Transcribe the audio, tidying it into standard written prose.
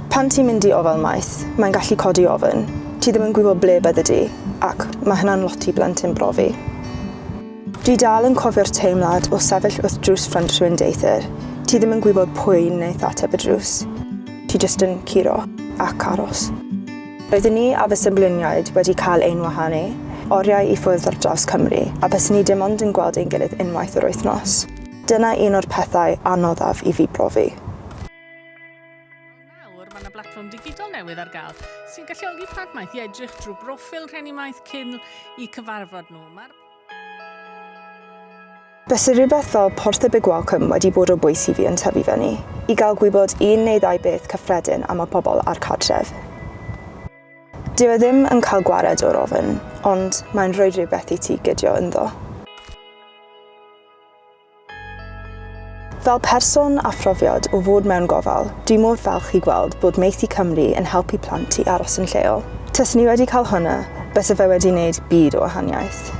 Pan ti'n mynd i ofal maeth, mae'n gallu codi ofn, ti ddim yn gwybod ble byddi di, ac mae hynna'n lot i blentyn brofi. Dwi dal yn cofio'r teimlad o sefyll wrth drws ffrynt rhywun dieithr, ti ddim yn gwybod pwy wnaeth ateb y drws, ti jyst yn curo ac aros. Roeddwn i a fy siblingiaid wedi cael ein wahanu, oriau i ffwrdd ar draws Cymru, a byswn ni dim ond yn gweld ein gilydd unwaith yr wythnos. Dyna un o'r pethau anoddaf i fi brofi. Nawr, mae yna blatfform digidol newydd ar gael sy'n galluogi plant maeth i edrych drwy broffil rhieni maeth cyn i cyfarfod nhw. Mae'r Byse rhywbeth fel Porth y Big Welcome wedi bod o bwys i fi yn tyfu fyny, i gael gwybod un neu ddau beth cyffredin am y pobl a'r cartref. Dyw e ddim yn cael gwared o'r ofn, ond mae'n rhoi rhywbeth i ti gydio ynddo. Fel person â phrofiad o fod mewn gofal, dwi mor falch i gweld bod Maethu Cymru yn helpu plant i aros yn lleol. Taswn i wedi cael hwnna, byse fe wedi wneud byd o wahaniaeth.